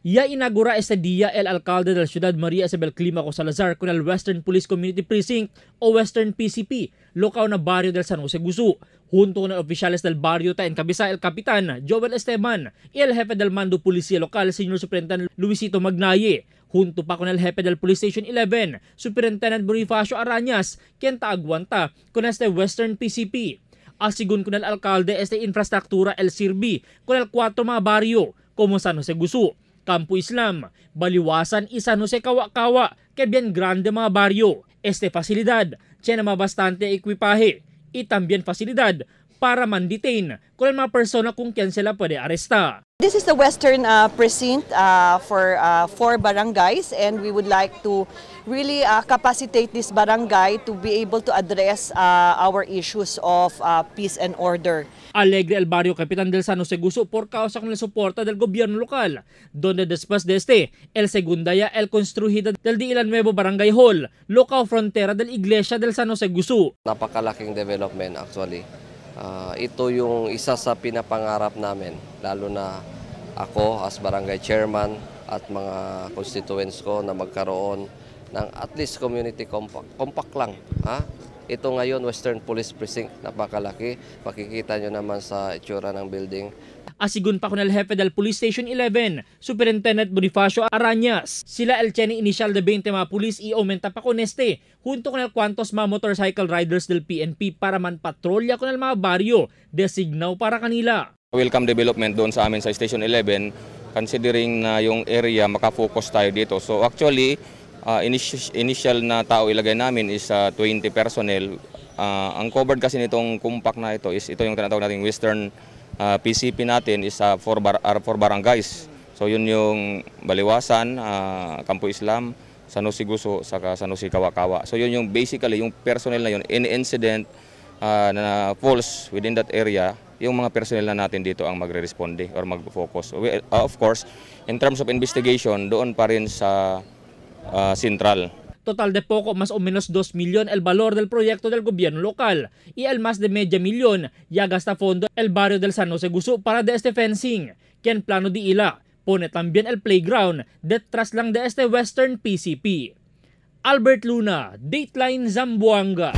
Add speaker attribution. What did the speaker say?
Speaker 1: Ya inaugura este día el alcalde de la Ciudad María Isabel Clímaco Salazar con el Western Police Community Precinct o Western PCP, local na barrio del San Jose Gusu, junto con oficiales del barrio ta encabeza el capitán Joel Esteban y el jefe del mando policía local, Senior Superintendent Luisito Magnaye, junto pa con el jefe del Police Station 11, Superintendent Bonifacio Arañas, quien taaguanta con este Western PCP. Asigun con el alcalde, este infraestructura el sirvi con el 4 mga barrio, como San Jose Gusu, Campo Islam, Baliwasan y San Jose Kawa-Kawa, que bien grande mga barrio. Este facilidad tiene más bastante equipaje y también facilidad para man-detain con el mga persona kung quien se la puede arrestar.
Speaker 2: This is the Western Precinct for 4 barangays, and we would like to really capacitate this barangay to be able to address our issues of peace and order.
Speaker 1: Alegre el barrio Capitán del San Jose Gusu por causa con el soporte del gobierno local, donde después de este, el segunda ya el construida del Dila Nuevo Barangay Hall, local frontera del Iglesia del San Jose Gusu.
Speaker 3: Napakalaking development actually. Ito yung isa sa pinapangarap namin, lalo na ako as barangay chairman at mga constituents ko na magkaroon ng at least community compact lang. Ha? Ito ngayon, Western Police Precinct, napakalaki. Makikita nyo naman sa itsura ng building.
Speaker 1: Asigun pa con el jefe del Police Station 11, Superintendent Bonifacio Arañas. Sila el tiene inicial de 20 mga pulis y aumenta pa con este, junto con el cuantos mga motorcycle riders del PNP para man patrolya con el mga barrio designado para kanila.
Speaker 4: Welcome development doon sa amin sa Station 11, considering na yung area makafocus tayo dito. So actually, initial na tao ilagay namin is 20 personnel. Ang covered kasi nitong compact na ito is ito yung tinatawag nating Western PCP natin is 4 barangays. So yun yung Baliwasan, Campo Islam, San Jose Gusu, saka San Jose Kawa-Kawa. So yun yung basically yung personnel na yun, any incident na falls within that area, yung mga personnel na natin dito ang magre-responde or mag-focus. Of course, in terms of investigation, doon pa rin sa central.
Speaker 1: Total de poco más o menos 2 millones el valor del proyecto del gobierno local y el más de media millón ya gasta fondo el barrio del San Jose Gusu para de este fencing, quien plano de ila pone también el playground detrás lang de este Western PCP. Albert Luna, Dateline Zamboanga.